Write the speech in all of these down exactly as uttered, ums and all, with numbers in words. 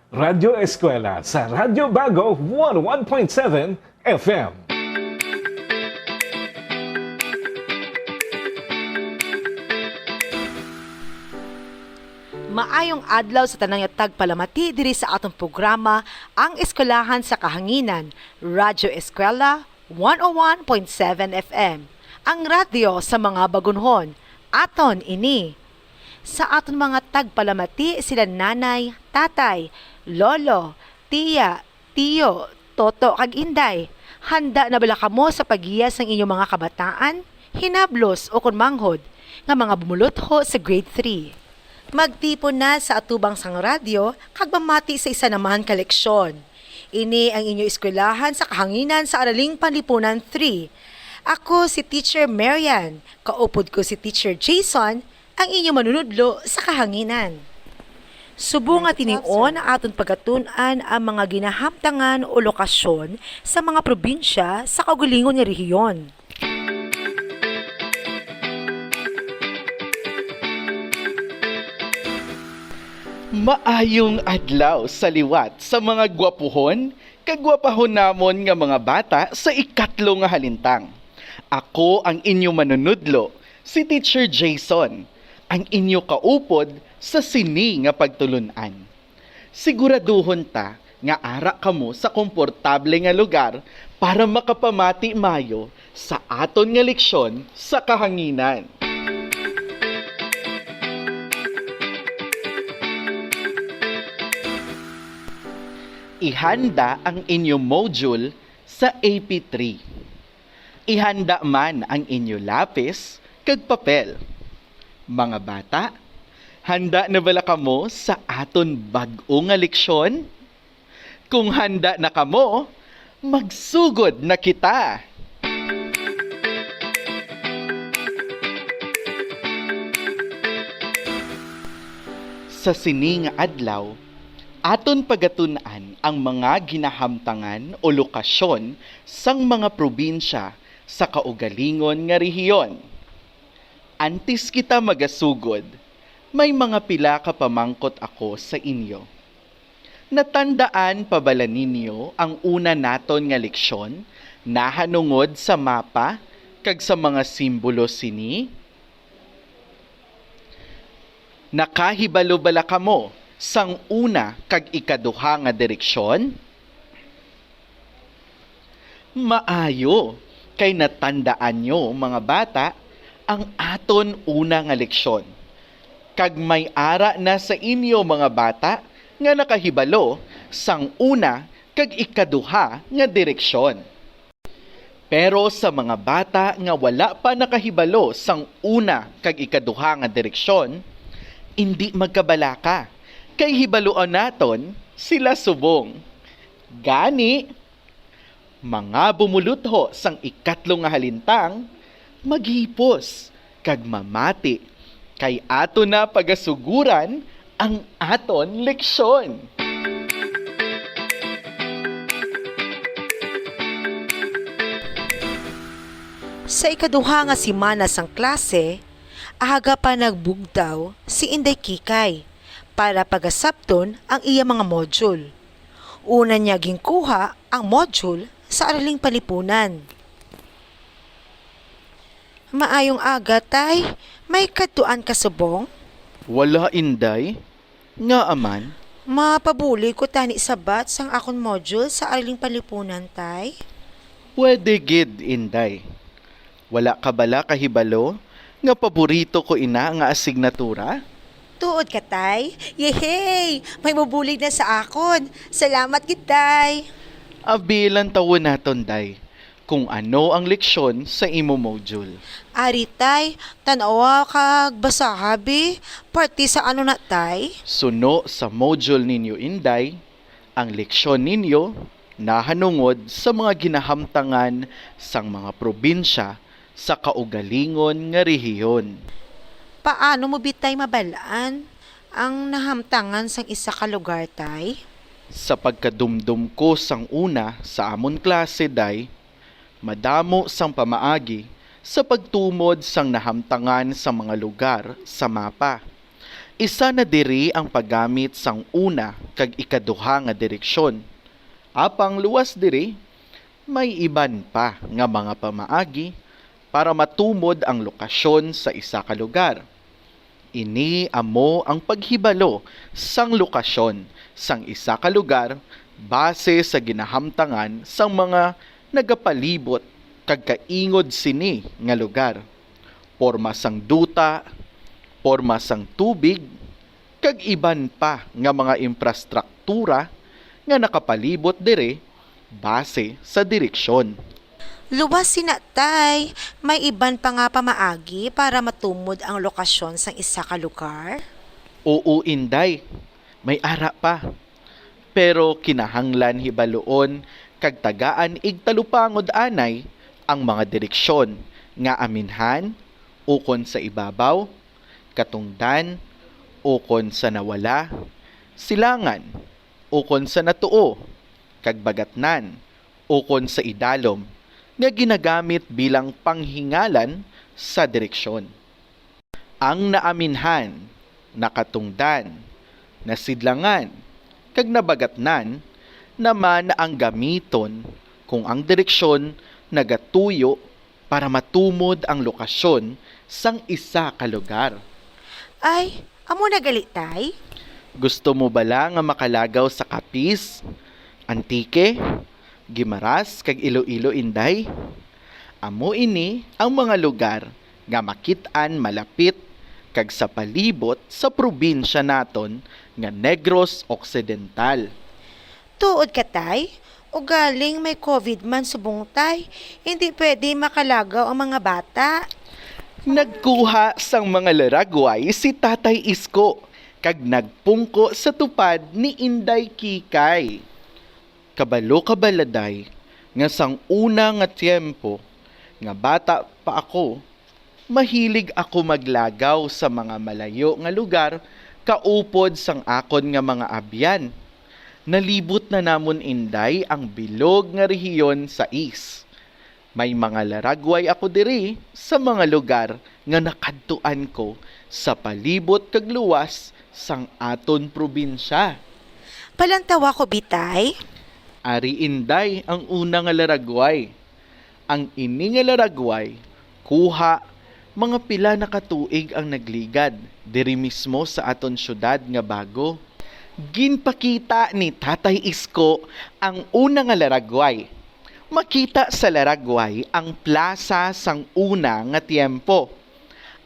Radyo Eskwela sa Radyo Bago one oh one point seven F M. Maayong adlaw sa tanang tagpalamati diri sa atong programa, Ang Eskwelahan sa Kahanginan, Radyo Eskwela, one oh one point seven F M, ang radyo sa mga bagunhon. Aton ini. Sa aton mga tagpalamati sila nanay, tatay, lolo, tiya, tiyo, toto, kag inday. Handa na bala kamo sa paggiya sang inyong mga kabataan, hinablos, o kon manghod nga mga bumulutho sa grade three? Magtipon na sa atubang sang radyo kag mamati sa isa naman ka leksyon. Ini ang inyo eskwelahan sa kahanginan sa Araling Panlipunan three. Ako si Teacher Marian, kaupod ko si Teacher Jason, ang inyo manunudlo sa kahanginan. Subong nga tinion, aton pagatun-an ang mga ginahamtangan o lokasyon sa mga probinsya sa kaugalingon nga rehiyon. Maayong adlaw sa liwat sa mga gwapuhon kag gwapahon namon nga mga bata sa ikatlo nga halintang. Ako ang inyo manunudlo, si Teacher Jason, ang inyo kaupod sa sini nga pagtulon-an. Siguraduhon ta nga ara kamo sa komportable nga lugar para makapamati mayo sa aton nga leksyon sa kahanginan. Ihanda ang inyo module sa A P three. Ihanda man ang inyo lapis kag papel. Mga bata, handa na bala kamo sa aton bag-o nga leksyon? Kung handa na kamo, magsugod na kita! Sa sini nga adlaw, aton pagatun-an ang mga ginahamtangan o lokasyon sang mga probinsya sa kaugalingon nga rehiyon. Antes kita magasugod, may mga pila ka pamangkot ako sa inyo. Natandaan pa bala ninyo ang una naton nga leksyon nahanungod sa mapa kag sa mga simbolo sini? Nakahibalo bala kamo sang una kag ikaduha nga direksyon? Maayo, kay natandaan nyo, mga bata, ang aton una nga leksyon. Kag may ara na sa inyo, mga bata, nga nakahibalo sang una kag ikaduha nga direksyon. Pero sa mga bata nga wala pa nakahibalo sang una kag ikaduha nga direksyon, indi magkabalaka, kay hibaluon naton sila subong. Gani, mga bumulutho sang ikatlo nga halintang, maghipos kag mamati, kay aton na pagasuguran ang aton leksyon. Sa ikaduha nga semana sang klase, aga pa nagbugtaw si Inday Kikay para pagasabton ang iya mga module. Una niya ginkuha ang module sa Araling Panlipunan. Maayong aga, Tay. May kadtuan ka subong? Wala, Inday. Ngaa man? Mapabulig ko tani sabat sang akon module sa Araling Panlipunan, Tay? Pwede gid, Inday. Wala ka bala kahibalo nga paborito ko ina nga asignatura? Tuod ka, Tay? Yehey! May mabulig na sa akon. Salamat gid, Tay. Abi, lantawon naton, Day, kung ano ang leksyon sa imo module. Ari, Tay, tan-awa kag basaha, bi. Parte sa ano na, Tay? Suno sa module ninyo, Inday, ang leksyon ninyo nahanungod sa mga ginahamtangan sang mga probinsya sa kaugalingon nga rehiyon. Paano mo bitay mabal-an ang nahamtangan sang isa ka lugar, Tay? Sa pagkadumdom ko sang una sa amon klase, Day, madamo sang pamaagi sa pagtumod sang nahamtangan sang mga lugar sa mapa. Isa na diri ang paggamit sang una kag ikaduha nga direksyon. Apang luwas diri, may iban pa nga mga pamaagi para matumod ang lokasyon sa isa ka lugar. Ini amo ang paghibalo sang lokasyon sang isa ka lugar base sa ginahamtangan sang mga nagapalibot kag kaingod sini nga lugar, porma sang duta, porma sang tubig, kag iban pa nga mga infrastruktura nga nakapalibot diri base sa direksyon. Luwas sina, tay. May iban pa nga pamaagi para matumod ang lokasyon sang isa ka lugar? Oo, Inday. May ara pa. Pero kinahanglan hibaluon kag tagaan igtalupangod anay ang mga direksyon nga aminhan, ukon sa ibabaw, katungdan, ukon sa nawala, silangan, ukon sa natuo, kag bagatnan, ukon sa idalom, nga ginagamit bilang panghingalan sa direksyon. Ang naaminhan, nakatungdan, nasidlangan, kag nabagatnan naman ang gamiton kung ang direksyon nagatuyo para matumod ang lokasyon sang isa ka lugar. Ay, amo na gali, tay? Gusto mo bala nga makalagaw sa Capiz, Antique, Guimaras, kag Iloilo, Inday? Amo ini ang mga lugar nga makit-an malapit kag sa palibot sa probinsya naton nga Negros Occidental. Tuod ka, tay? Ugaling may covid man subong, tay, hindi pwede makalagaw ang mga bata. Nagkuha sang mga laragway si Tatay Isko kag nagpungko sa tupad ni Inday Kikay. Kabalo ka bala, day, nga sang una nga tiyempo nga bata pa ako, mahilig ako maglagaw sa mga malayo nga lugar kaupod sang akon nga mga abyan. Nalibot na namon, Inday, ang bilog nga rehiyon sa East. May mga laragway ako diri sa mga lugar nga nakadtuan ko sa palibot kag luwas sang aton probinsya. Palantawa ko, bi, tay. Ari, Inday, ang una nga laragway. Ang ini nga laragway, kuha, mga pila na ka tuig ang nagligad diri mismo sa aton siyudad nga bago. Ginpakita ni Tatay Isko ang una nga laragway. Makita sa laragway ang plasa sang una nga tiyempo,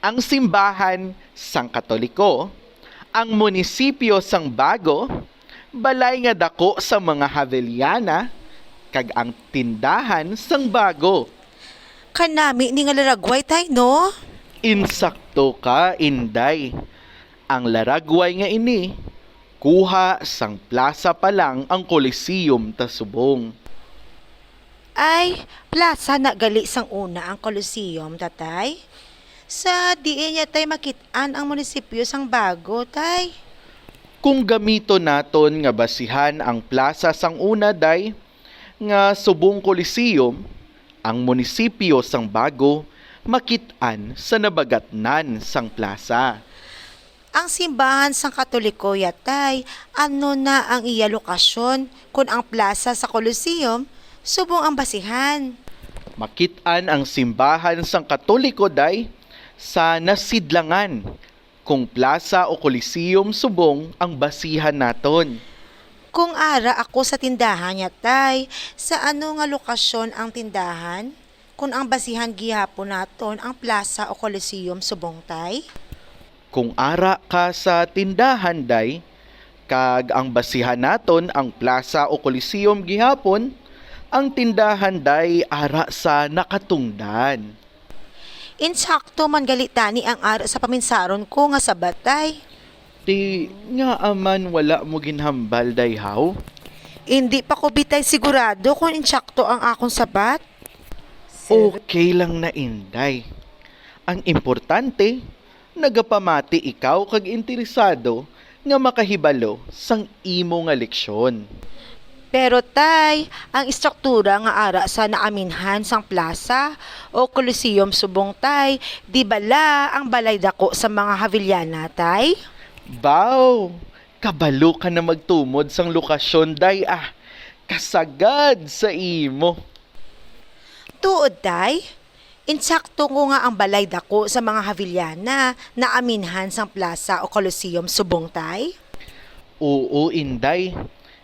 ang simbahan sang Katoliko, ang munisipyo sang Bago, balay nga daku sang mga Haveliana, kag ang tindahan sang Bago. Kanami ni nga laragway, tay, no? Insakto ka, Inday. Ang laragway nga ini, kuha sang plasa pa lang ang Coliseum ta subong. Ay, plasa na gali sang una ang Coliseum, tatay? Sa diin niya, tay, makit-an ang munisipyo sang Bago, tay? Kung gamiton naton nga basihan ang plasa sang una, day, nga subong Coliseum, ang munisipyo sang Bago makit-an sa nabagatnan sang plasa. Ang simbahan sang Katoliko, yatay, ano na ang iya lokasyon kon ang plasa sa Coliseum subong ang basihan? Makit-an ang simbahan sang Katoliko, day, sa nasidlangan, kung plasa o Coliseum subong ang basihan naton. Kung ara ako sa tindahan, yatay, sa ano nga lokasyon ang tindahan? Kon ang basihan gihapon naton ang plasa o Coliseum subong, tay? Kung ara ka sa tindahan, day, kag ang basihan naton ang plasa o Coliseum gihapon, ang tindahan, day, ara sa nakatungdan. Insakto man gali tani ang ara sa paminsaron ko nga sabat, tay. Ti, ngaa man wala mo ginhambal, day, haw? Indi pa ko, bi, tay, sigurado kon insakto ang akon sabat. Okay lang na, Inday. Ang importante, nagapamati ikaw kag interesado nga makahibalo sang imo nga leksyon. Pero, tay, ang estruktura nga ara sa naaminhan sang plasa o Coliseum subong, tay, di bala ang balay dako sa mga Haveliana, tay? Baw, kabalo ka na magtumod sang lokasyon, day, ah. Kasagad sa imo. Tuod, day. Insakto ko nga ang balay dako sa mga Haviliana naaminhan sang plaza o Coliseum subong, tay? Oo, inday.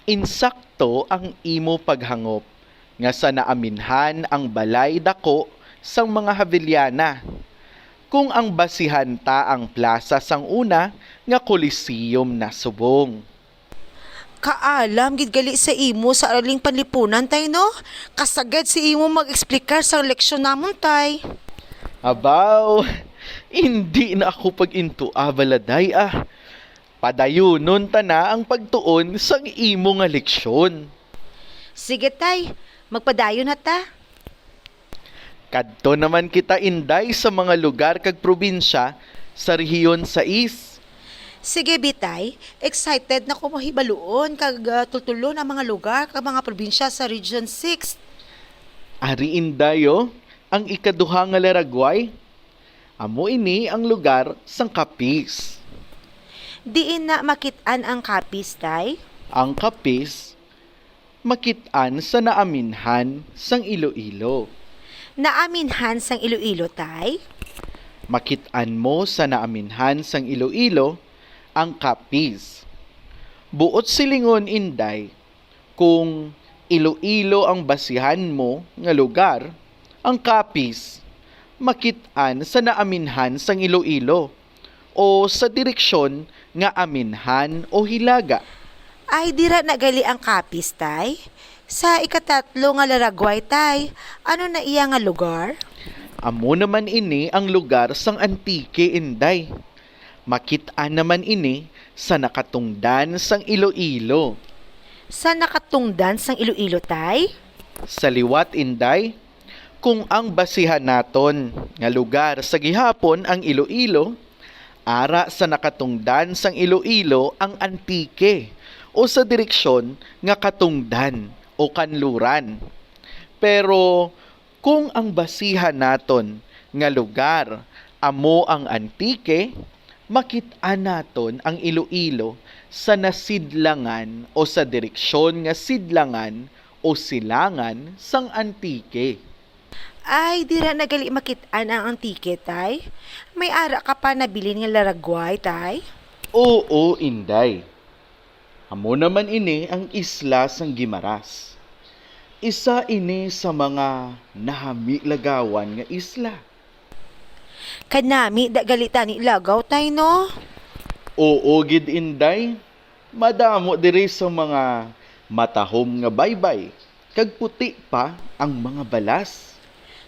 Insakto ang imo paghangop nga sa naaminhan ang balay dako sang mga Haviliana, kung ang basihan ta ang plaza sang una nga Coliseum na subong. Kaalam gid gali sa imo sa araling panlipunan, tay, no? Kasagad sa imo mag-explicar sang leksyon namon, tay. Abaw, indi na ako pag-intua bala, day, ah. Padayunon ta na ang pagtuon sang imo nga leksyon. Sige, tay. Magpadayon na ta. Kadto naman kita, inday, sa mga lugar kag probinsya sa Rehiyon sais. Sige, bitay. Excited na ko mahibaluon kag, ah, tultulon ang mga lugar kag mga probinsya sa Region six. Ari, inday, oh, ang ikaduha nga laragway. Amo ini ang lugar sang Capiz. Diin na makit-an ang Capiz, tay? Ang Capiz, makit-an sa naaminhan sang Iloilo. Naaminhan sang Iloilo, tay? Makit-an mo sa naaminhan sang Iloilo ang Capiz. Buot silingon, inday, kung Iloilo ang basihan mo nga lugar, ang Capiz, makit-an sa naaminhan sang Iloilo o sa direksyon nga aminhan o hilaga. Ay, dira na gali ang Capiz, tay? Sa ikatatlo nga laragway, tay, ano na iya nga lugar? Amo naman ini ang lugar sang Antique, inday. Makit-an naman ini sa nakatungdan sang Iloilo. Sa nakatungdan sang Iloilo, tay? Sa liwat, inday, kung ang basihan naton nga lugar sa gihapon ang Iloilo, ara sa nakatungdan sang Iloilo ang Antique, o sa direksyon nga katungdan o kanluran. Pero kung ang basihan naton nga lugar amo ang Antique, makit-an naton ang Iloilo sa nasidlangan o sa direksyon nga sidlangan o silangan sang Antique. Ay, dira na gali makit-an ang Antique, tay? May ara ka pa nabilin nga laragway, tay? Oo, inday. Amo naman ini ang isla sang Guimaras. Isa ini sa mga nahami lagawan nga isla. Kanami da gali tani lagaw, tay, no? Oo gid, inday. Madamo diri sa mga matahom nga baybay, kag puti pa ang mga balas.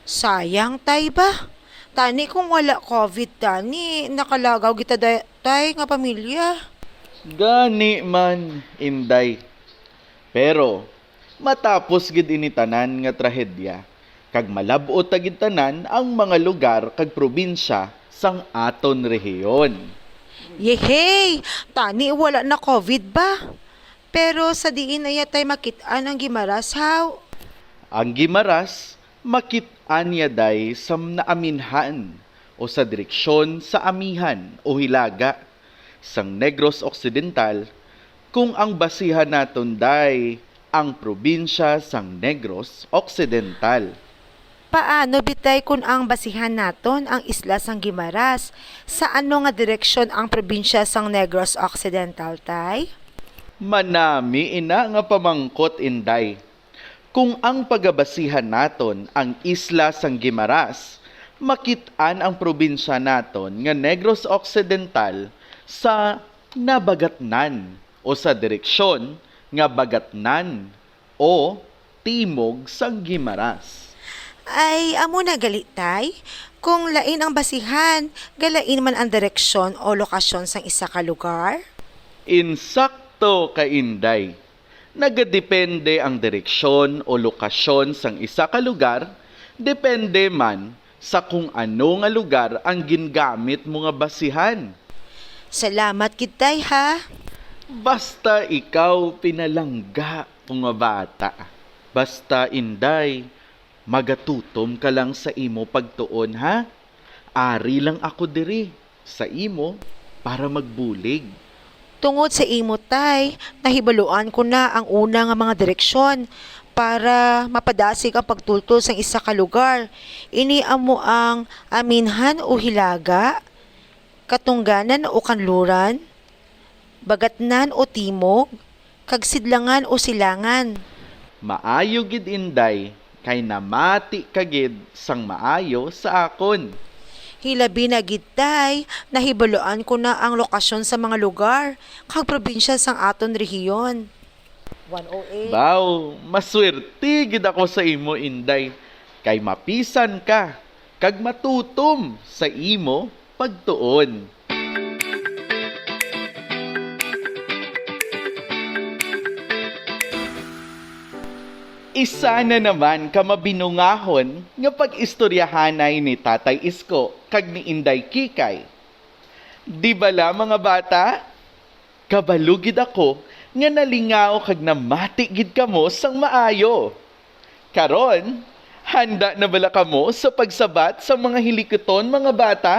Sayang, tay, ba? Tani kung wala covid tani, nakalagaw kita da-, tay, nga pamilya. Gani man, inday. Pero matapos gid ini tanan nga trahedya, kag malab-ot ta gid tanan ang mga lugar kag probinsya sang aton rehiyon. Yehey! Tani wala na covid ba? Pero sa diin na iya tay makit-an ang Guimaras, haw? Ang Guimaras, makit-an niya day sa naaminhan o sa direksyon sa amihan o hilaga sang Negros Occidental, kung ang basihan naton day ang probinsya sang Negros Occidental. Paano bitay kun ang basihan naton ang isla sang Guimaras? Sa ano nga direksyon ang probinsya sang Negros Occidental, tay? Manami ina nga pamangkot, inday. Kung ang pagabasihan naton ang isla sang Guimaras, makit-an ang probinsya naton nga Negros Occidental sa nabagatnan o sa direksyon nga bagatnan o timog sang Guimaras. Ay, amo na gali, tay. Kung lain ang basihan, galain man ang direksyon o lokasyon sang isa ka lugar? Insakto ka, inday. Nagadepende ang direksyon o lokasyon sang isa ka lugar, depende man sa kung ano nga lugar ang gingamit mo nga basihan. Salamat gid, tay, ha? Basta ikaw pinalangga ko nga bata. Basta, inday, magatutom ka lang sa imo pagtuon, ha? Ari lang ako diri sa imo. para magbulig. Tungod sa imo, Tay, nahibaluan ko na ang una nga mga direksyon para mapadasig ang pagtultol sang isa ka lugar. Ini amo ang aminhan o hilaga, katungdanan o kanluran, bagatnan o timog, kag sidlangan o silangan. Maayo gid, Inday, kay namati ka gid sang maayo sa akon. Hilabi na gid, Tay, nahibaluan ko na ang lokasyon sa mga lugar kag probinsya sang aton rehiyon. One oh eight. Baw, maswerte gid ako sa imo, Inday, kay mapisan ka kag matutom sa imo pagtuon. Isa na naman ka mabinungahon nga pag-istoryahanay ni Tatay Isko kag ni Inday Kikay. Di bala, mga bata? Kabalo gid ako nga nalingaw kag namati gid kamo sang maayo. Karon, handa na bala kamo sa pagsabat sang mga hilikuton, mga bata?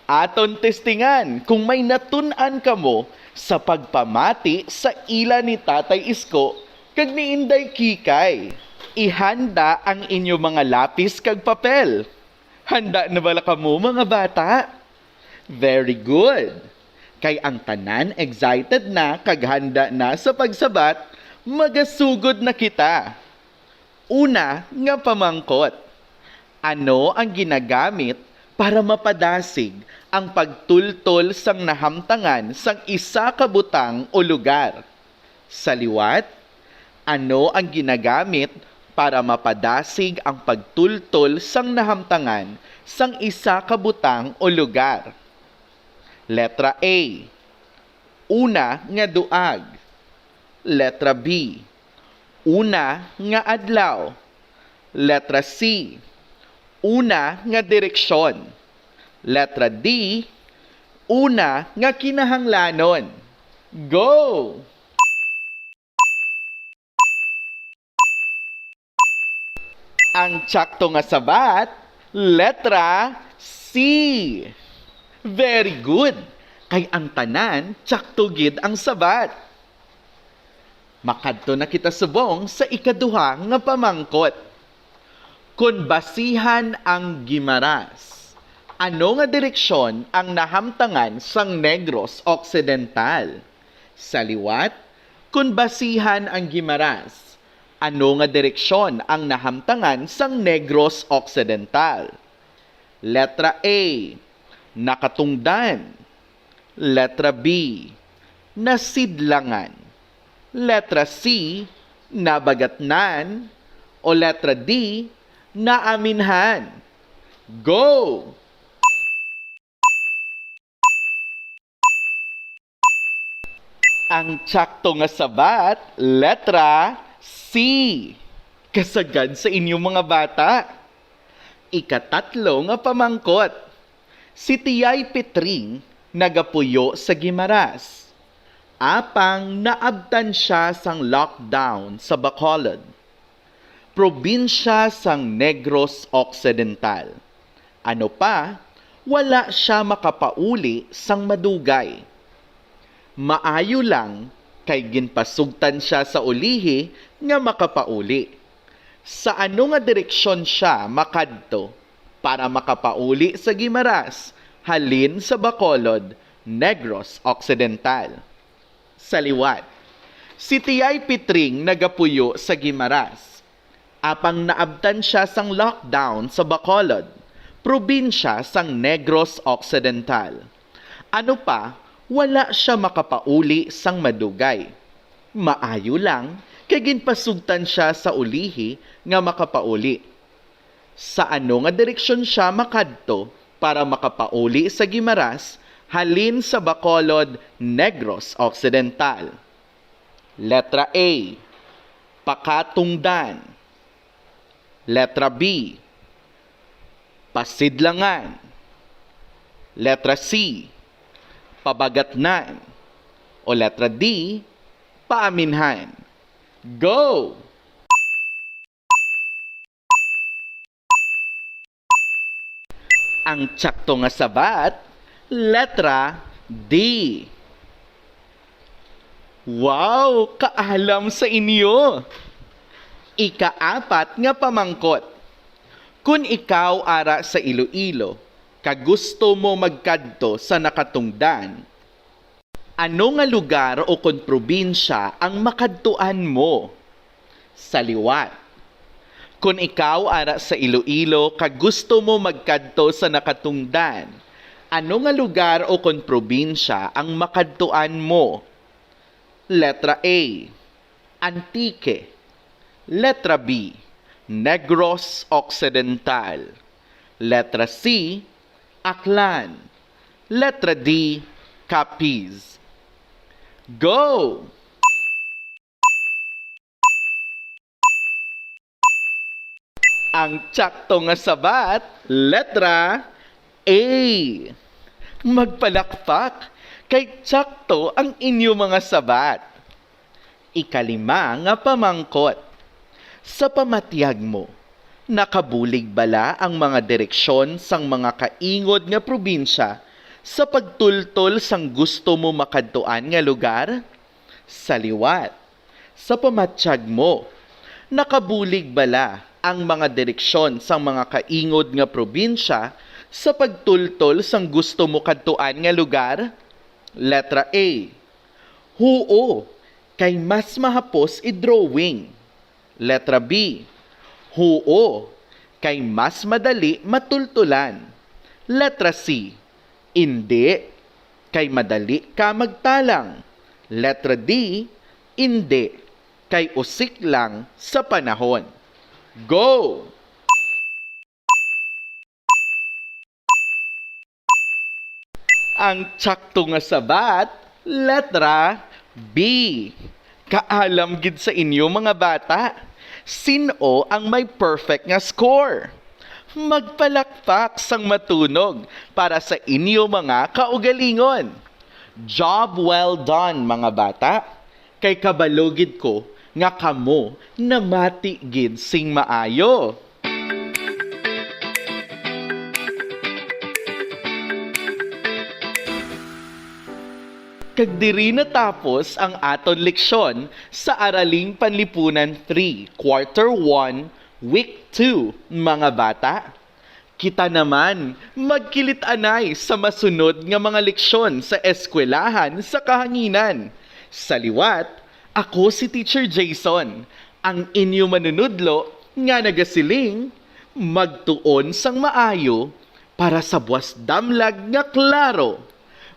Aton testingan kung may natun-an kamo sa pagpamati sa ila ni Tatay Isko kag ni Inday Kikay. Ihanda ang inyo mga lapis kag papel. Handa na bala kamo, mga bata? Very good. Kay ang tanan excited na kag handa na sa pagsabat, magasugod na kita. Una nga pamangkot, ano ang ginagamit para mapadasig ang pagtultol sang nahamtangan sang isa ka butang o lugar? Sa liwat, ano ang ginagamit para mapadasig ang pagtultol sang nahamtangan sang isa ka butang o lugar? Letra A, una nga duag. Letra B, una nga adlaw. Letra C, una nga direksyon. Letra D, una nga kinahanglanon. Go! Ang tsakto nga sabat, letra C. Very good. Kay ang tanan, tsakto gid ang sabat. Makadto na kita subong sa ikaduha nga pamangkot. Kon basihan ang Guimaras, ano nga direksyon ang nahamtangan sang Negros Occidental? Sa liwat, kon basihan ang Guimaras, ano nga direksyon ang nahamtangan sang Negros Occidental? Letra A, nakatungdan. Letra B, nasidlangan. Letra C, nabagatnan. O letra D, naaminhan. Go! Ang tsakto nga sabat, letra C. Kasagad sa inyo, mga bata. Ikatatlo nga pamangkot. Si Tiyay Petring nagapuyo sa Guimaras. Apang naabtan sia sang lockdown sa Bacolod, probinsya sang Negros Occidental. Ano pa, wala sia makapauli sang madugay. Maayo lang kay ginpasugtan sia sa ulihi nga makapauli. Sa ano nga direksyon sia makadto para makapauli sa Guimaras halin sa Bacolod, Negros Occidental? Sa liwat, si Tiyay Petring nagapuyo sa Guimaras, apang naabtan sia sang lockdown sa Bacolod, probinsya sang Negros Occidental. Ano pa, wala sia makapauli sang madugay. Maayo lang kay ginpasugtan sia sa ulihi nga makapauli. Sa ano nga direksyon sia makadto para makapauli sa Guimaras halin sa Bacolod, Negros Occidental? Letra A, pakatungdan. Letra B, pasidlangan. Letra C, pabagatnan. O letra D, paaminhan. Go! Ang tsakto nga sabat, letra D. Wow! Kaalam sa inyo! Ikaapat nga pamangkot. Kon ikaw ara sa Iloilo, kag gusto mo magkadto sa nakatungdan, ano nga lugar o kon probinsya ang makadtuan mo? Sa liwat. Kon ikaw ara sa Iloilo kag gusto mo magkadto sa nakatungdan, ano nga lugar o kon probinsya ang makadtuan mo? Letra A, Antique. Letra B, Negros Occidental. Letra C, Aklan. Letra D, Capiz. Go! Ang tsakto nga sabat, letra A. Magpalakpak, kay tsakto ang inyo mga sabat. Ikalima nga pamangkot. Sa pamatyag mo, nakabulig bala ang mga direksyon sang mga kaingod nga probinsya sa pagtultol sang gusto mo makadtuan nga lugar? Sa liwat, sa pamatyag mo, nakabulig bala ang mga direksyon sang mga kaingod nga probinsya sa pagtultol sang gusto mo kadtuan nga lugar? Letra A, huo, kay mas mahapos i-drawing. Letra B, huo, kay mas madali matultulan. Letra C, indi, kay madali ka magtalang. Letra D, indi, kay usik lang sa panahon. Go! Ang tsakto nga sabat, letra B. Kaalam gid sa inyo, mga bata, sin-o ang may perfect nga score? Magpalakpak sang matunog para sa inyo mga kaugalingon. Job well done, mga bata, kay kabalo gid ko nga kamo namati gid sing maayo. Kag diri natapos ang aton leksyon sa Araling Panlipunan three, Quarter one, Week two, mga bata. Kita naman, magkilit-anay sa masunod nga mga leksyon sa eskwelahan sa kahanginan. Sa liwat, ako si Teacher Jason, ang inyo manunudlo nga nagasiling, magtuon sang maayo para sa buas damlag nga klaro.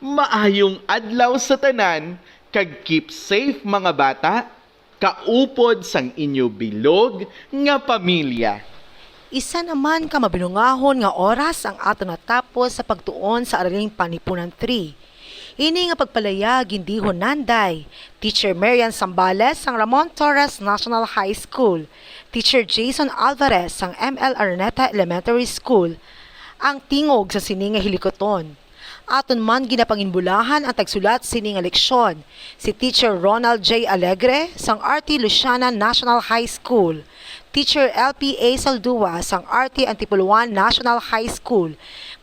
Maayong adlaw sa tanan, kag keep safe, mga bata, kaupod sang inyo bilog nga pamilya. Isa naman ka mabinungahon nga oras ang aton natapos sa pagtuon sa Araling Panlipunan three. Ini nga pagpalayag gindihon nanday Teacher Marian Sambales sang Ramon Torres National High School, Teacher Jason Alvarez sang M L Araneta Elementary School, ang tingog sa sini nga hilikuton. Aton man ginapanginbulahan ang tagsulat sini nga leksyon, si Teacher Ronald J Alegre sang Arte Luciana National High School, Teacher L P A Saldua sang Arte Antipuluan National High School,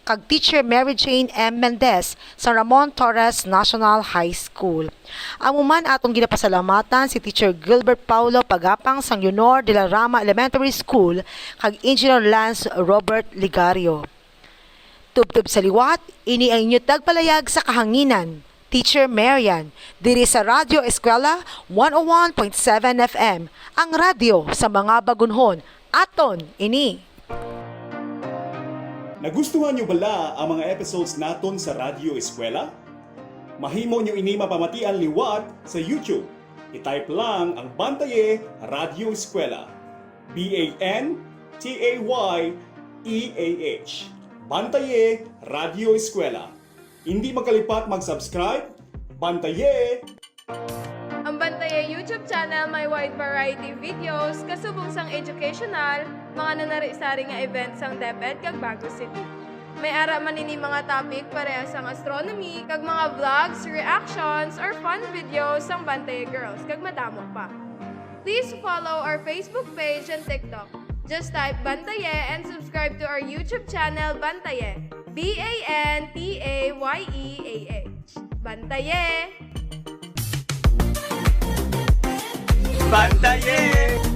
kag Teacher Mary Jane M Mendez sang Ramon Torres National High School. Amo man aton ginapasalamatan si Teacher Gilbert Paulo Pagapang sang Leonor de la Rama Elementary School kag Engineer Lance Robert Ligario. Tubtob sa liwat, ini ang inyo tagpalayag sa kahanginan, Teacher Marian, diri sa Radyo Eskwela one oh one point seven F M, ang radyo sa mga bagunhon. Aton ini. Nagustuhan niyo bala ang mga episodes naton sa Radyo Eskwela? Mahimo niyo ini mapamatian liwat sa YouTube. I-type lang ang Bantaye Radyo Eskwela. B A N T A Y E A H. Bantaye Radyo Eskwela. Hindi magkalipat mag-subscribe. Bantaye! Ang Bantaye YouTube channel may wide variety videos, kasubong sang educational, mga nanari-sari nga events sang DepEd kag Bago City. May ara man ini mga topic pareha sang astronomy, kag mga vlogs, reactions, or fun videos sang Bantaye Girls, kag madamo pa. Please follow our Facebook page and TikTok. Just type Bantaye and subscribe to our YouTube channel, Bantaye. B A N T A Y E A H. Bantaye! Bantaye!